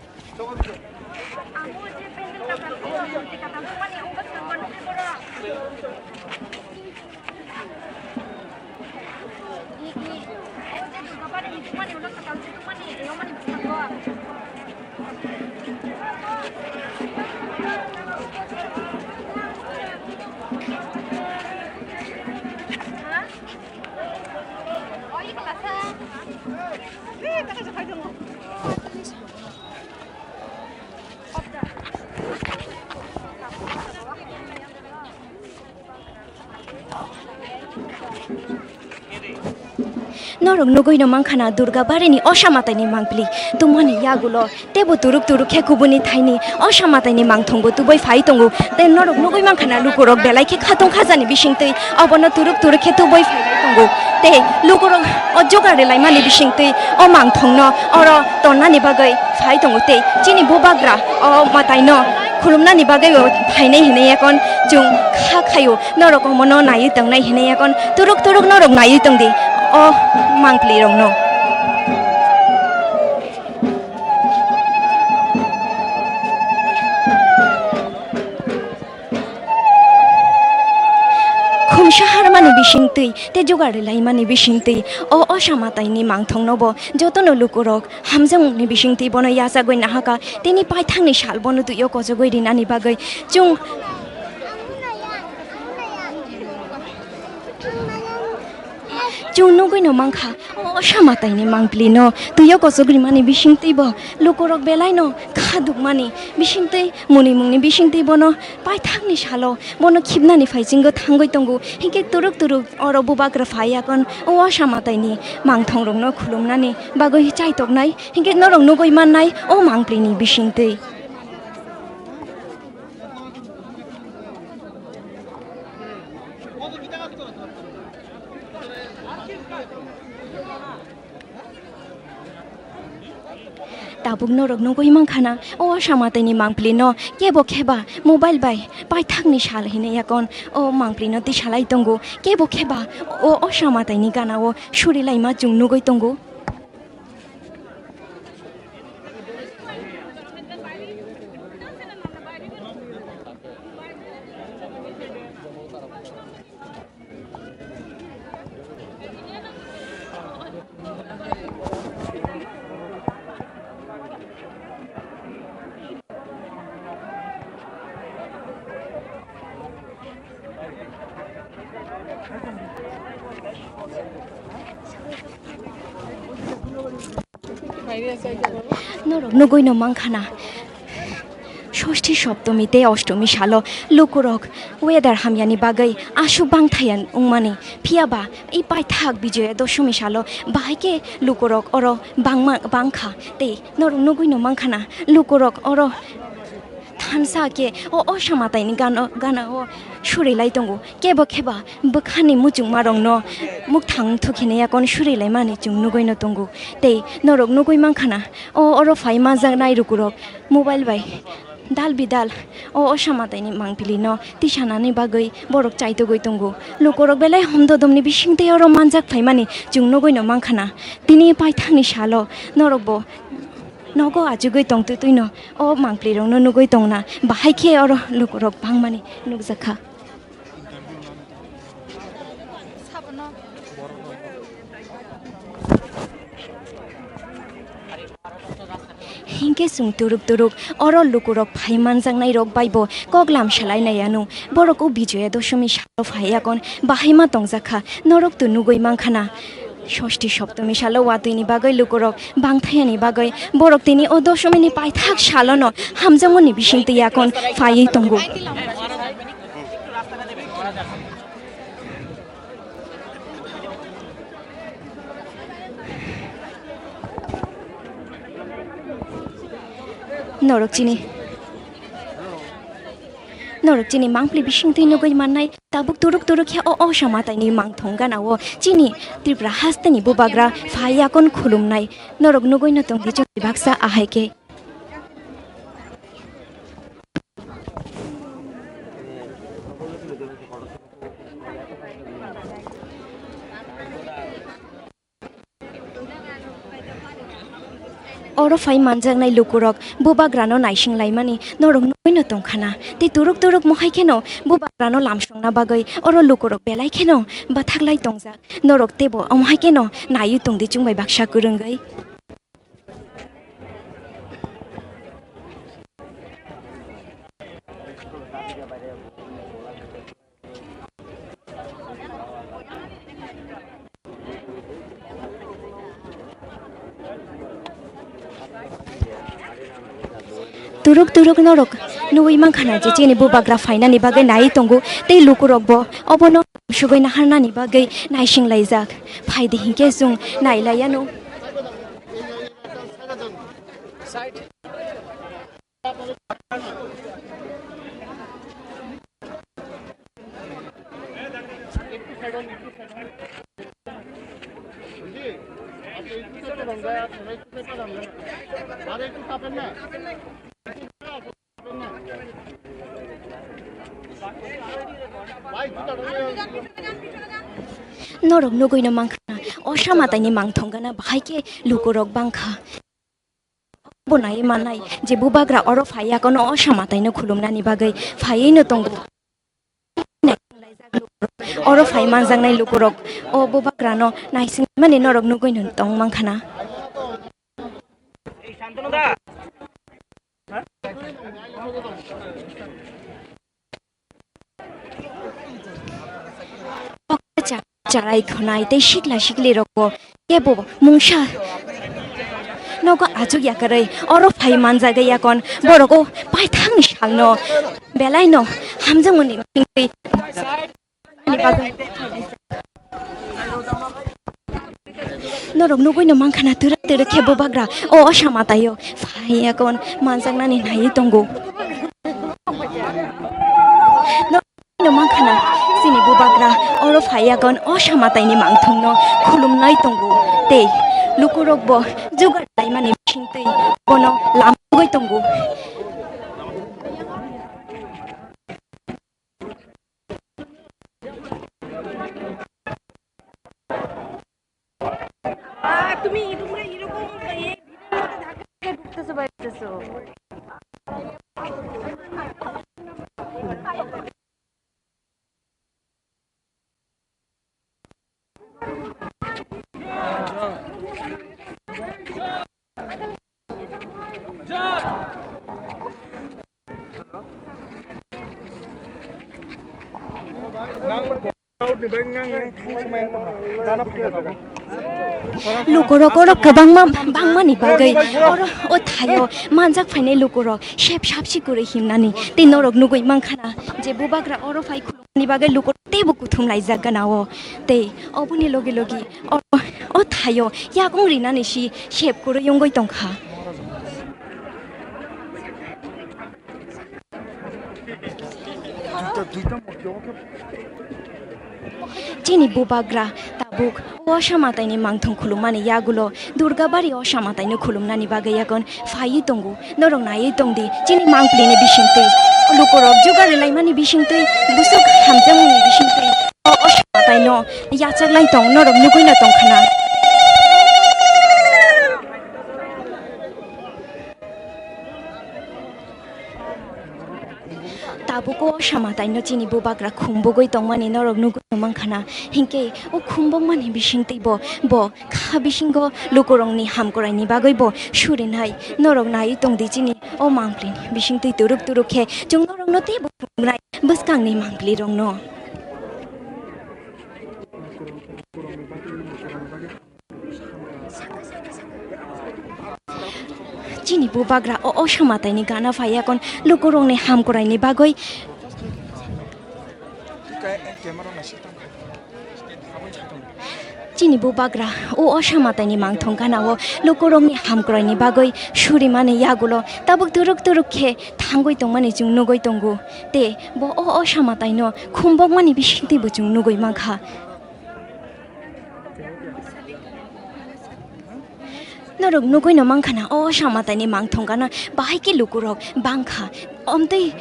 Norok nugwi no mankha na Durga Bari ni Osa Matai ni mangpili tongmani yagulo teibo turuk turuk khe kubuni thaini Osa Matai ni mangthong bo tubui phai tongo. Tei norok nugwi mankha na lukurok belai khe khatung khajani bisingtwi obono turuk turuk khe tubui phai tongo. Tei lukurok o jogar rwlaimani bisingtwi o mangthong no oro tonnani bagwi phai tongo tei chini bubagra o matai no khulumnani bagwi bo phainai hinwi ekon chwng kha khaio. Norok omono naiwi tongnai hinwi ekon turuk turuk norok naiwi tongdi o mangpili rokno. Khumsa harmani bisingtwi tei jugar rwlaimani bisingtwi o Osa Mataini mangthongno bo jotono lukurok hamjakmungni bisingtwi bono yachagwi nahakha, tini paithakni sal bono twi-o kochogwi rinani bagwi chwng Chwng nugwi no mankha, o osa mwtaini mangpili no twi o kochok rimani bisingtwi bo lukurok belai no kha dukmani bisingtwi, mwnwi mungni bisingtwi bono paithakni salo bono khibnani phaichingwi thangwi tongo. Hinkhe turuk turuk oro bubagra phai yakon o osa mwtaini mangthongrokno khulumnani bagwi chaitoknai. Hinkhe norok nugwi mannai o mangpilini bisingtwi. Tabuk norok nugwi mankha na, o osa mwtaini mangpili no kebo kheba mobile bai paithakni sal hinwi yakon o mangpili no tisalai tongo. Kebo kheba o osa mwtaini gana o surilaima chwng nugwi tongo. Norok nugwi no mankha na, Sosti Soptomi tei Ostomi salo lukurok weather hamyani bagwi aswk bangthaya wngmani, phiya ba i paithak Bijoya Dosomi salo bahai khe lukurok oro bangma, bangkha tei norok nugwi no mankha na lukurok oro thansa khe o osa mwtaini gano, gana o surilai tongo. Kebo kheba bwkhani muchungmarokno mukthang thukhinai yakon surilaimani chwng nugwi no tongo. Tei norok nugwi mankha na, o oro phai manjaknai lukurok mobile bai dal bidal o osa mwtaini mangpili no tisanani bagwi borok chaitugwi tongo. Lukurok belai hom dodomni bisingtwi oro manjak phaimani chwng nugwi no mankha na. Tini paithakni salo norok bo nogo achugwi tongtwi twino o mangpilirokno nugwi tongna bahai khe oro lukurok bangmani nukjakha. Hinkhe chwng turuk turuk oro lukurok phai manjaknairok bai bo kok lam salainai ano. Borok o Bijoya Dosomi salo phai yakon bahai ma tongjakha, norok to nugwi mankha na. Sosti Soptomi salo watwini bagwi lukurok bangthayani bagwi borok tini o Dosomini paithak salono hamjakmani bisingtwi yakon phaiwi tongo. Norok chini, norok chini mangpili bisingtwi nugwi mannai. Tabuk turuk turuk khe o osa mwtaini mangthong gana o chini Tripura hasteni bubagra phai yakon khulumnai. Norok nugwi no tongdi chwng baksa ahai khe. Oro phai manjaknai lukurok bubagrano naising laimani norok nugwi no tongkha na. Tei turuk turuk mohai kheno bubagrano lamsongna bagwi oro lukurok belai kheno bathaklai tongjak. Norok teibo omo hai kheno naiwi tongdi chwng bai baksa kwrwngwi. Turuk turuk norok nugwi mankha na je chini bubagra phainani bagwi naiwi tongo tei lukurokbo obono sugwi naharnani bagwi naising laijak. Phaidi hinkhe chwng nailaiyano. Norok nugwi no mankha na, osa mwtaini mangthong gana bahai khe lukurok bangkha. Bo nai manai je bubagra oro phai yakono osa mwtaino khulumnani bagwi phaiwi no tongo. Oro phai manjaknai lukurok o bubagrano naisingmani norok nugwi no tong mankha na. charai khwnai tei sikla sikli rokbo kebo mungsa nogo achuk yakarwi oro phai manjagwi yakon borok o paithakni salno belaino hamjakmani bisingtwi. Ani bagwi. Norok nugwi no mankha na twrwk twrwk khe bubagra o osa mataio phai yakon manjaknani naiwi tongo. Norok no mankha na chini bubagra oro phai yakon osa mataini mangthongno khulumnai tongo tei lukurokbo jugar laimani bisingtwi bono lamgwi tongo. আহ, তুমি, তোমরা এরকম এই ভিডিওর মধ্যে ধাক্কা খেয়ে ঢুকতেছো বাইরতেছো। Lukorok oro kwbangma bangmani bagwi oro o thaio manjak phainai lukorok sep sapsi kwrwi himnani tei norok nugwi mankha na je bubagra oro phai khulumani bagwi lukorok teibo kuthum laijak gana o tei oboni logi logi oro o thaio yakung rinani si sep kwrwi wngwi tongkha. Chini bubagra tabuk o osa mataini mangthong khulumani yagulo Durgabari osa mataino khulumnani bagwi yakon phaiwi tongo. Norok naiwi tongdi chini mangpilini bisingtwi, lukurok jugar rwlaimani bisingtwi, busuk hamjakmani bisingtwi o osa mataino yachaklai tong norok nugwino tongkhana. Tabuk o osa mataino chini bubagra khumbugwi tongmani norok nugwi mankha na. Hinkhe o khumbukmani bisingtwi bo, bo kha bisingo lukurokni hamkraini bagwi bo surinai. Norok naiwi tongdi chini o mangpilini bisingtwi turuk turuk khe chwng norokno teibo phunuknai bwskangni mangpilirokno. Chini bubagra o, o samataini gana phai yakon lukurokni hamkraini bagwi. Chini bubagra o, o samataini mangthong gana o lukurokni hamkraini bagwi surimani yagulo tabuk turuk turuk khe thangwi tongmani chwng nugwi tongo. Tei bo o, o samataino khumbokmani bisingtwi bo chwng nugwi mankha. Norok nugwino mankha na, o samataini mangthong gana bahai khe lukurok bangkha. Omtwi,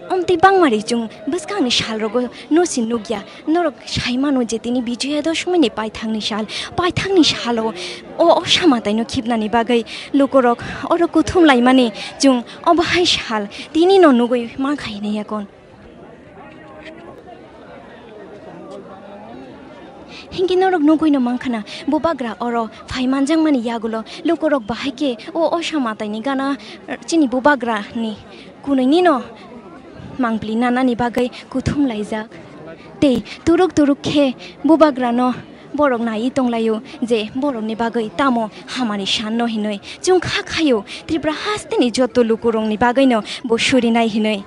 omtwi bangmari chwng bwskangni salrogo no se nukya. Norok sai mano je tini Bijoya Dashmini paithakni sal, paithakni salo o, o samataino khibnani bagwi lukurok oro kuthum laimani chwng obo hai sal tini no nugwi mankha hinwi yakon. Hinkhe norok nugwino mankha na, bubagra oro phai manjakmani yagulo lukurok bahai khe o, o samataini gana chini bubagrani kunui nino mangpili nanani bagwi kuthum laijak. Tei turuk turuk khe bubagrano borok naiwi tonglaio je borokni bagwi tamo hamari sanno hinui. Chwng kha khaio Tripura hasteni joto lukurokni bagwino bo surinai hinui.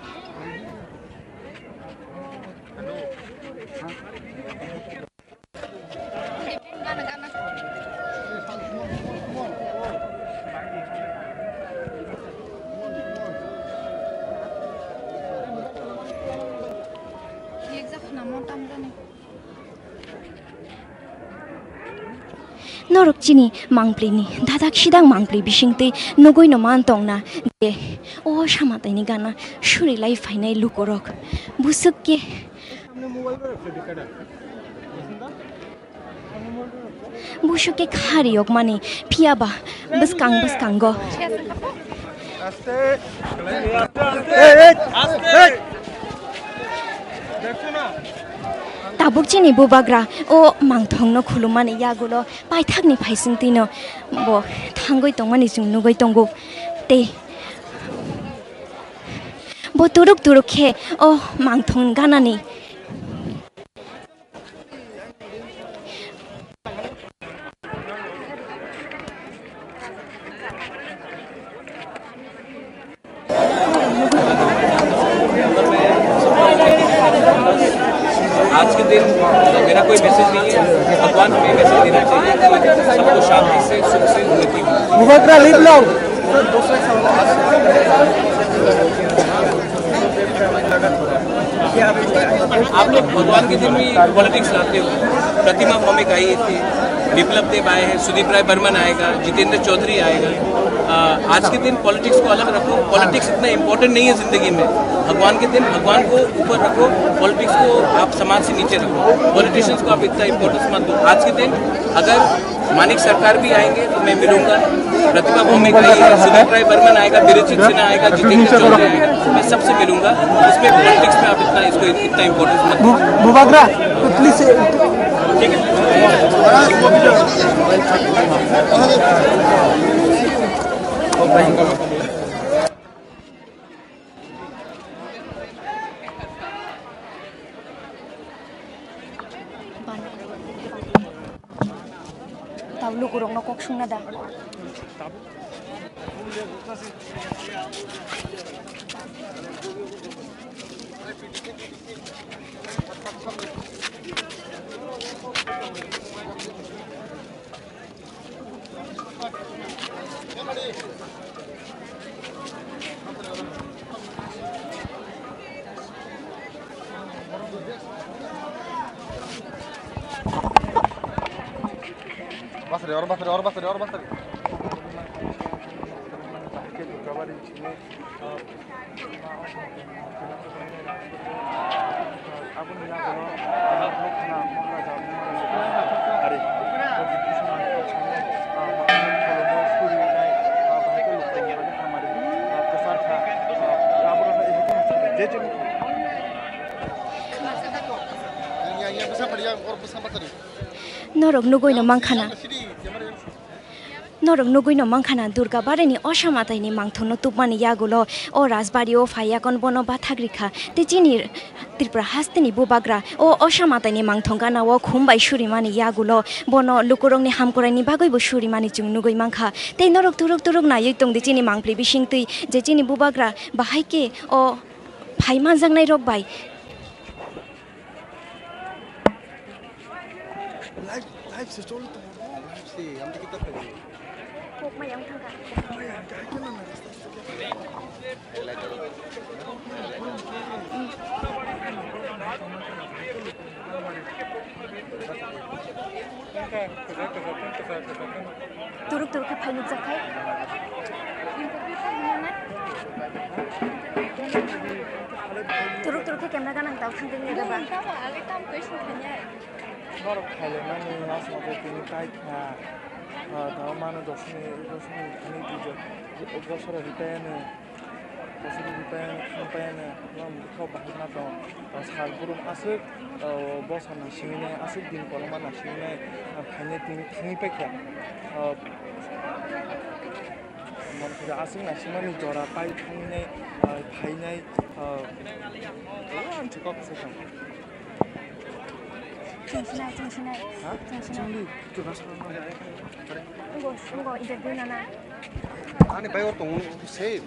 Norok chini mangpili ni dadak sidak mangpili bisingtwi nugwi no man tong na je o samataini gana suri lai phainai lukurok. Busuk khe busuk khe kha riyokmani phiya ba bwskang bwskango. Tabuk chini bubagra o mangthongno khulumani yagulo paithakni phaisingtwino bo thangwi tongmani chwng nugwi tongo. Tei bo turuk turuk khe o mangthong ganani. हमें मैसेज देना चाहिए कि सबको शांति से, सुख से, उन्नति हो। Bubagra, live long. आप लोग भगवान के दिन भी पॉलिटिक्स लाते हो। प्रतिमा भौमिक आई थी, विप्लव देव आए हैं, सुदीप राय बर्मन आएगा, जितेंद्र चौधरी आएगा। अ, आज के दिन पॉलिटिक्स को अलग रखो। पॉलिटिक्स इतना इंपॉर्टेंट नहीं है जिंदगी में। भगवान के दिन भगवान को ऊपर रखो, पॉलिटिक्स को आप समाज से नीचे रखो, पॉलिटिशियंस को आप इतना इंपॉर्टेंस मत दो। आज के दिन अगर मानिक सरकार भी आएंगे तो मैं मिलूंगा, प्रतिभा भौमिक आएगी, सुदीप राय बर्मन आएगा, बिरेचित सिन्हा आएगा, जितेंद्र चौधरी आएगा, मैं सबसे मिलूंगा। इसमें पॉलिटिक्स में आप इतना, इसको इतना इंपॉर्टेंस मत दो। Bu-, Bubagra, please. ठीक है। Tau lukurokno kok sungna da. Basri, oro basri, oro basri, oro basri. Norok nugui no mankha na. Norok nugui no mankha na, Durga Baraini Osa Mataini mangthokno tubmani yagulo o Rajbari o phai yakon bono bathak rikha. Tei chini Tripura hasteni bubagra o Osa Mataini mangthok gana o khum bai surimani yagulo bono lukurokni hamkuraini bagwibo surimani chwng nugui mankha. Tei norok turuk turuk naiwi tongdi chini mangpli bisingtwi je chini bubagra bahai khe o phai manjaknai rok bai. Live, live se choli tongo. Live se, amtwi kita kali. Kok maya wng thangkha. Maya, kaya kena na. Turuk turuk khe phai nukjak khai. Turuk turuk khe camera gana tao thang tini da ba. Norok khailaimani aswk tini tai kha. Ah, tao mano dosni, dosni thani twijak. Bosoro hitayano. Bosoro hitayano, khampayano. Norok kok bahai ma tong. Sal brum aswk, ah, bosa naisingwi nai, aswk din koloma naisingwi nai, ah, phainai tini thangwi paikha. Ah, Mankha aswk naisingmani jora pai thangwi nai, ah, phainai, ah, ah, ang thwi kok se thang. Chwng sinai, chwng sinai. Ha? Chwng sinai. Chwngli, chwng sinai. Ngo, ngo, ida dui nana. Ani bai o tong se.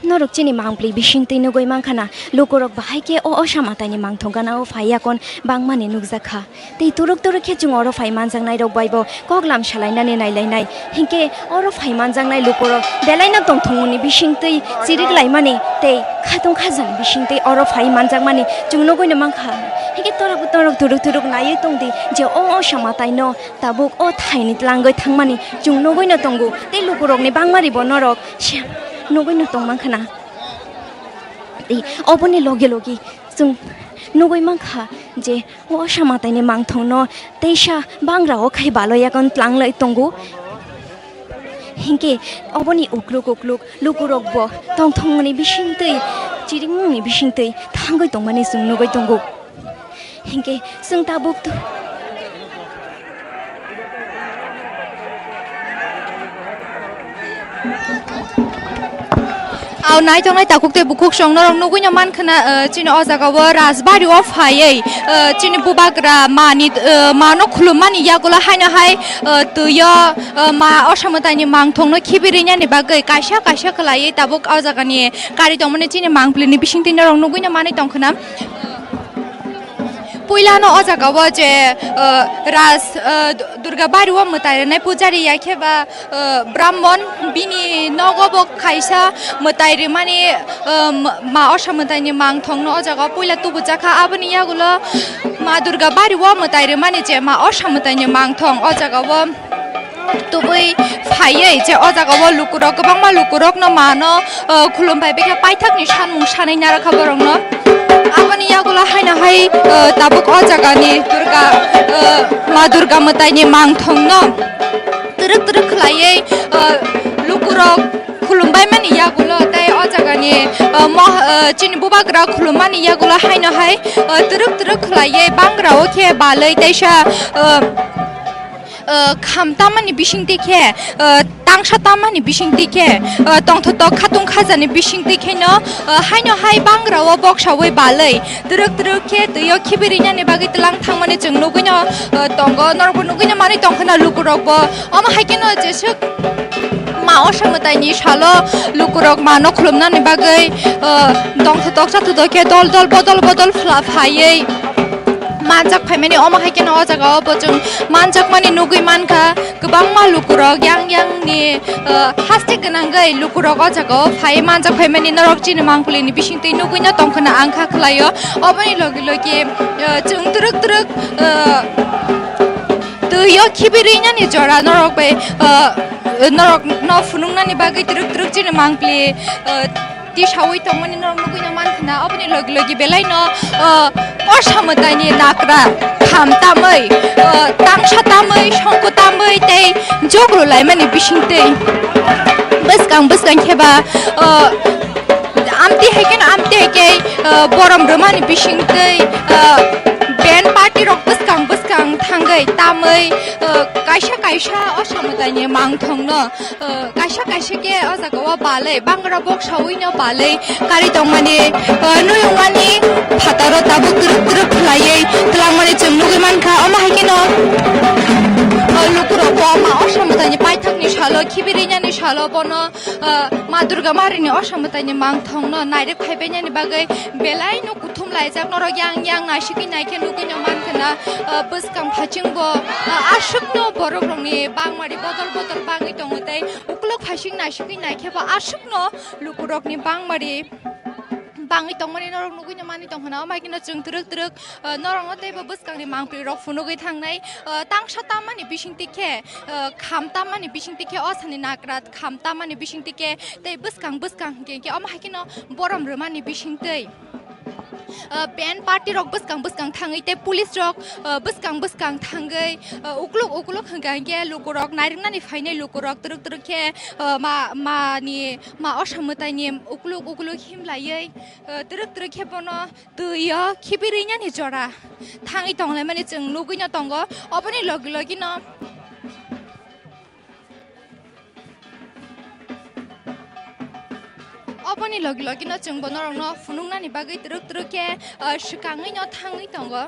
Norok chini mangpli bisingtwi nugui mankha na, lukurok bahai khe o Osa Mataini mangthok gana o phai yakon bangmani nukjak kha. Tei turuk turuk khe chwng oro phai manjaknai rok bai bo koklam salainani nailainai. Hinkhe oro phai manjaknai lukurok belaino tongthokmani bisingtwi chirik laimani tei khatung khajani bisingtwi oro phai manjakmani chwng nugui no mankha. Hinkhe torok torok turuk turuk naiwi tongdi je o Osa Mataino tabuk o thaini tlangwi thangmani chwng nugui no tongo tei lukurokni bangmari bo norok nugui no tong mankha na. Tei oboni logi logi chwng nugui mankha je o Osa Mataini mangthokno teisa bangra o khai baloyakon tlanglai tongo. Hinkhe oboni ukluk ukluk lukurok bo tongthokmani bisingtwi chirikmungni bisingtwi thangwi tongmani chwng nugui tongo. Hinkhe chwng tabuk tu-, Aw, naithoknai takhuk tei bukhuk chwng norok nugui no mankha na, eh, chini o jaga o Rajbari o phaiwi, eh, chini bubagra mani, eh, mano khulummani yagulo haino hai, eh, twi o, eh, ma Osa Mataini mangthokno khibirinani bagwi kaisa kaisa khlaiwi tabuk o jagani kari tongmani chini mangpli ni bisingtwi norok nugui no manwi tongkha na. Puilano o jaga o je, eh, Ras, eh, Du-, Durga Bari o mwtai rwnai pujari ya khe ba, eh, Brahmon bini nogo bo kaisa mwtai rwmani, eh, ma osa mwtaini mangthongno o jaga o puila tubujakha. Aboni yagulo Ma Durga Bari o mwtai rwmani je ma osa mwtaini mangthong o jaga o tubui phaiwi je o jaga o lukurok, kwbangma lukurokno mano, uh, khulum bai bekha paithakni sanmung sanwi narwkha borokno. Aboni yagulo haino hai, uh, tabuk o jagani Durga, uh, Ma Durga mwtaini mangthongno twrwk twrwk khlaiwi, uh, lukurok khulumbaimani yagulo tei o jagani, uh, moh-, uh, chini bubagra khulummani yagulo haino hai, uh, twrwk twrwk khlaiwi bangra o khe balwi teisa, uh, uh, kham tamani bisingtwi khe, uh, tangsa tamani bisingtwi khe, uh, tongthotok khatung khajani bisingtwi kheno, uh, haino hai bangra o boksawi balwi twrwk twrwk khe twi o khibirinani bagwi tlang thangmani chwng nugwino, uh, tongo. Norokbo nugwino manwi tongkhwna lukurokbo. Omo hai kheno jeswk ma osa mwtaini salo lukurok mano khulumnani bagwi, uh, tongthotok chathotok khe dol dol bodol bodol phla-, phaiwi manjak phaimani. Omo hai kheno o jaga o bo chwng manjakmani nugwi mankha, kwbangma lukurok yang yang ni, uh, haste gwnangwi lukurok o jaga o phai manjak phaimani. Norok chini mangpili ni bisingtwi nugwi no tongkhwna ang kha khlaio. Oboni logi logi, uh, chwng twrwk twrwk, uh, twi o khibirinani jora norok bai, uh, norok no phunuknani bagwi twrwk twrwk chini mangpili, uh, tisawi tongmani norok nugwi no mankhwna. Oboni logi logi belai no, uh, osa mwtaini nakra kham tamwi, uh, tangsa tamwi, songko tamwi tei jogro laimani bisingtwi bwskang bwskang khe ba, uh, amtwi hai kheno amtwi hai khe, uh, borom rwmani bisingtwi, uh, band party rok bwskang bwskang thangwi tamwi, uh, kaisa kaisa osa mwtaini mangthongno, uh, kaisa kaisa khe o jaga o balwi bangra boksawi no balwi karwi tongmani, uh, nuyungmani phataro tabuk twrwk twrwk khlaiwi twlangmani chwng nugwi mankha. Omo hai kheno, uh, lukurok bo ma osa mwtaini paithakni salo khibirinani salo bono, uh, Ma Durga Marini osa mwtaini mangthongno nairwk phaibainani bagwi belai no kuthum laijak. Norok yang yang naisigwi naikhe nugwi no mankhwna, uh, bwskang phachingbo, uh, aswkno borok rokni bangmari bodol bodol bangwi tongo tei ukulok phaising naisigwi naikhe bo aswkno lukurokni bangmari bangwi tongmani norok nugwi no manwi tongkhwna. Omo hai kheno chwng twrwk twrwk, uh, norokno teibo bwskangni mangpili rok phunugwi thangnai, uh, tangsa tammani bisingtwi khe, uh, kham tammani bisingtwi khe o sani nakra kham tammani bisingtwi khe tei bwskang bwskang hinkhe hinkhe omo hai kheno borom rwmani bisingtwi, uh, band party rok bwskang bwskang thangwi tei police rok, uh, bwskang bwskang thangwi, uh, ukuluk ukuluk hwnkha hinkhe lukurok nairwknani phainai lukurok twrwk twrwk khe, uh, ma mani ma osa mwtaini ukuluk ukuluk himlaiwi, uh, twrwk twrwk khe bono twi o khibirinani jora thangwi tonglaimani chwng nugwi no tongo. Oboni logi logi no Oboni logi logi no chwng bo norok no phunuknani bagwi twrwk twrwk khe, uh, swkangwi no thangwi tongo.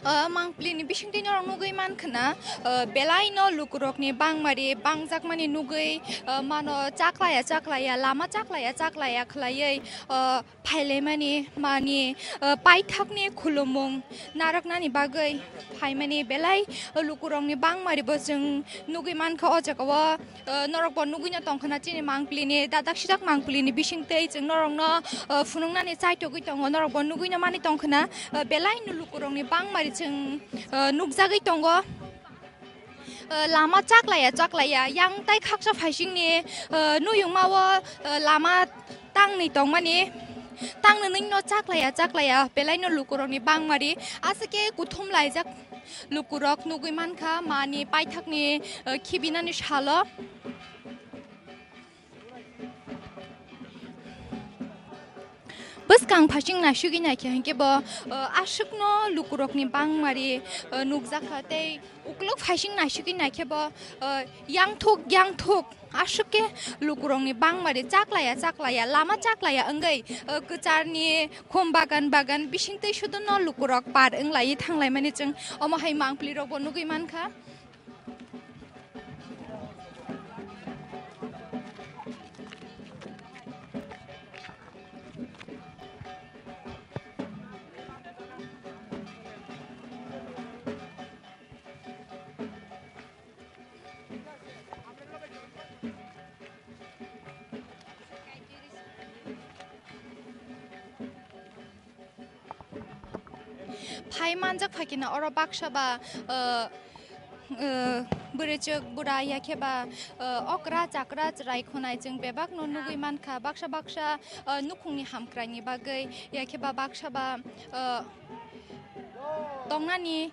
Uh, mangpili ni bisingtwi norok nugwi mankha na, uh, belai no lukurok ni bangmari bangjakmani nugwi, uh, mano chaklaya chaklaya lama chaklaya chaklaya khlaiwi, uh, phailaimani mani, uh, paithakni khulumung narwknani bagwi phaimani belai, uh, lukurokni bangmaribo chwng nugwi mankha o jagao, uh, norokbo nugwino tongkhwna chini mangpilini dadak sidak mangpilini bisingtwi chwng norokno, uh, phunuknani chaitogwi tongo, norokbo nugwino mani tongkhwna, uh, belaino lukurokni bangmari chwng, uh, nukjagwi tongo. Uh, lama chaklaya chaklaya yang tai khaksa phaisingni, uh, nuyungmao, uh, lama tangni tongmani, tangni nungno chaklaya chaklaya belaino lukurokni bangmari aswk khe kuthum laijak lukurok nugwi mankha mani paithakni, uh, khibinani salo. Bwskang phasing naisugwi naikha hinkhe bo, uh, aswkno lukurokni bangmari, uh, nukjakha tei ukuluk phasing naisugwi naikhe bo, uh, yangthuk yangthuk aswk khe lukurokni bangmari chaklaya chaklaya lama chaklaya wngwi, uh, kwcharni khum bagan bagan bisingtwi suduno lukurok par wnglaiwi thanglaimani chwng omo hai mangpilirokbo nugwi mankha. Hai manjak phaikhe na oro baksa ba, uh, uh, bwrwichwk bura ya khe ba, uh, okra chakra chwrai khwnai chwng bebak no nugwi mankha, baksa baksa, uh, nukhungni hamkraini bagwi ya khe ba baksa ba, uh, tongnani,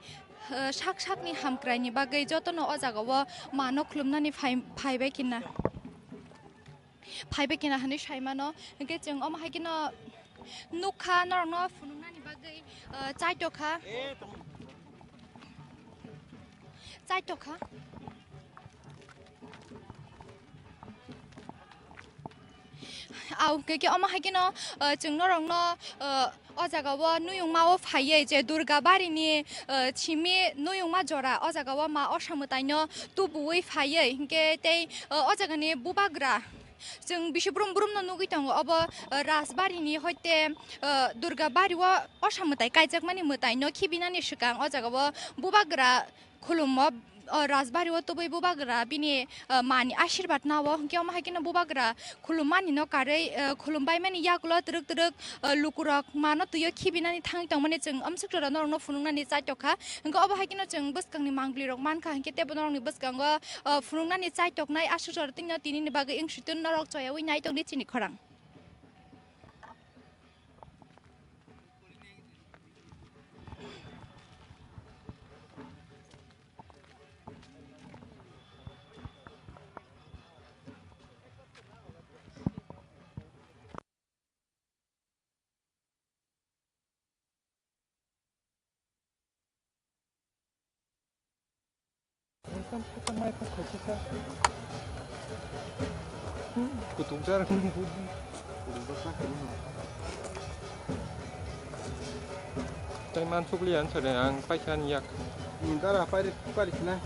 uh, sak sakni hamkraini bagwi jotono o jagao mano khulumnani phai-, phaibai khe na. Phaibai khe na hinwi saimano. Hinkhe chwng omo hai kheno nukha, norokno phunuknani bagwi, ah, chaitokha. Chaitokha. Au, hinkhe omo hai kheno, ah, chwng norokno, ah, O jagao Nuyungmao phaiwi je Durga barini, eh, simi Nuyungma jora o jagao ma osa mwtaino tubuwi phaiwi hinkhe tei, eh, o jagani bubagra chwng bisi brum brumno nugwi tongo. Obo, eh, Rajbarini hoite, eh, Durga bario osa mwtai kaijakmani mwtaino khibinani swkang o jagao bubagra khulummo, o Rajbari o tubui bubagra bini, o, mani ashirbad nao, hinkhe omo hai kheno bubagra khulummani no karwi, o, khulumbaimani yagulo twrwk twrwk, o, lukurok mano twio khibinani thangwi tongmani chwng amswk jora norokno phunuknani chaitokha. Hinkhe obo hai kheno chwng bwskangni mangpli rok mankha, hinkhe teibo norokni bwskango, o, phunuknani chaitoknai aswk jora tini no tinini bagwi wngsuitun norok choyawi nai tongdi chini khorang. Kutung jar. Tei mansuk liya sore ang paisa ni yak. Ni dara pairi pari sinai.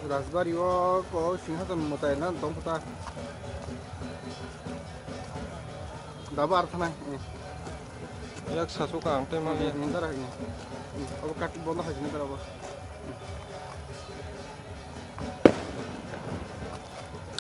Rajbari o ko singhaton mwtai na dong kota. Dabo ar thanai. Yak sasuk ang tei mali. Ni dara ni. Abo kat bondo hai ni dara bo.